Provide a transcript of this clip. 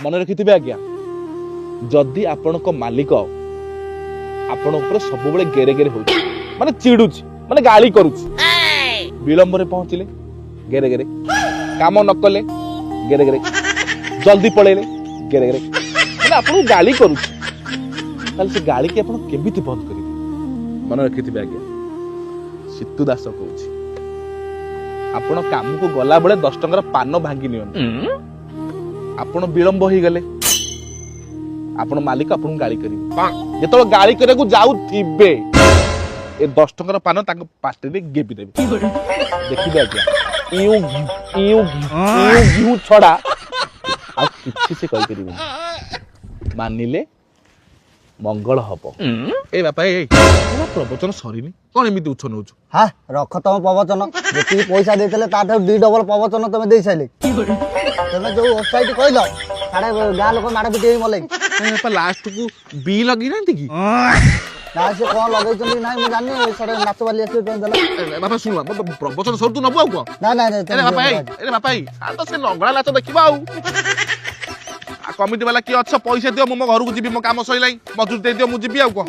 ମନେ ରଖିଥିବେ ଆଜ୍ଞା, ଯଦି ଆପଣଙ୍କ ମାଲିକ ଆପଣଙ୍କ ଉପରେ ସବୁବେଳେ ଗେରେ ଗେରେ ହଉଛି, ମାନେ ଚିଡୁଛି, ମାନେ ଗାଳି କରୁଛି, ବିଳମ୍ବରେ ପହଞ୍ଚିଲେ ଗେରେ ଗେରେ, କାମ ନ କଲେ ଗେରେ ଗେରେ, ଜଲ୍ଦି ପଳେଇଲେ ଗେରେ ଗେରେ, ମାନେ ଆପଣଙ୍କୁ ଗାଳି କରୁଛି, ତାହେଲେ ସେ ଗାଳିକି ଆପଣ କେମିତି ବନ୍ଦ କରିବେ? ମନେ ରଖିଥିବେ ଆଜ୍ଞା, ସିତୁ ଦାସ କହୁଛି, ଆପଣ କାମକୁ ଗଲାବେଳେ 10 ଟଙ୍କାର ପାନ ଭାଙ୍ଗି ନିଅନ୍ତୁ। ଆପଣ ବିଳମ୍ବ ହେଇଗଲେ ଆପଣ ମାଲିକ ଆପଣଙ୍କୁ ଗାଳି କରିବେ। ଯେତେବେଳେ ଗାଳି କରିବାକୁ ଯାଉଥିବେ, ଏ 10 ଟଙ୍କାର ପାନ ତାଙ୍କ ପାଟିରେ ଗେବି ଦେବେ। ଦେଖିବେ ଆଜ୍ଞା, ଇଉ ଘିଉ ଇଉ ଘିଉ ଇଉ ଘିଉ ଛଡା ଆଉ କିଛି ସେ କହିପାରିବେନି। ମାନିଲେ ମଙ୍ଗଳ ହବ। ଏ ବାପା, ଏ ମୋ ପ୍ରବଚନ ସରିନି, କଣ ଏମିତି ଉଛ ନଉଛୁ? ହଁ, ରଖ ତମ ପ୍ରବଚନ। ଯେତିକି ପଇସା ଦେଇଥିଲେ, ତାଠାରୁ ଦି ଡବଲ ପ୍ରବଚନ ତମେ ଦେଇ ସାରିଲେ। ତମେ ଯୋଉ ୱେବସାଇଟ୍ କହିଲ, ସାଡେ ଗାଁ ଲୋକ ମାଡ଼ ପିଟି ହେଇ ମଲେ। ଏ ବାପା, ଲାଷ୍ଟକୁ ବି ଲଗେଇନାହାନ୍ତି କି? ନା, ସେ କଣ ଲଗେଇଛନ୍ତି କି ନାହିଁ ମୁଁ ଜାଣିନି। ସାଡେ ନାଚ ବାଲି ଆସିବେ ପାଇଁ ଦେଲା। ଏ ବାପା, ଶୁଣ, ପ୍ରବଚନ ସରୁ ତୁ ନବୁ ଆଉ କଣ? ନା ନା ନା। ଆରେ ବାପା, ଏଇ, ଆରେ ବାପା, ଏଇ ଆ ତ ସେ ଲଙ୍ଗଳା ନାଚ ଦେଖିବା। ଆଉ କମିଟି ବାଲା କିଏ ଅଛ? ପଇସା ଦିଅ, ମୁଁ ମୋ ଘରକୁ ଯିବି। ମୋ କାମ ସରିଲାଣି, ମଜୁରୀ ଦେଇଦିଅ, ମୁଁ ଯିବି, ଆଉ କଣ?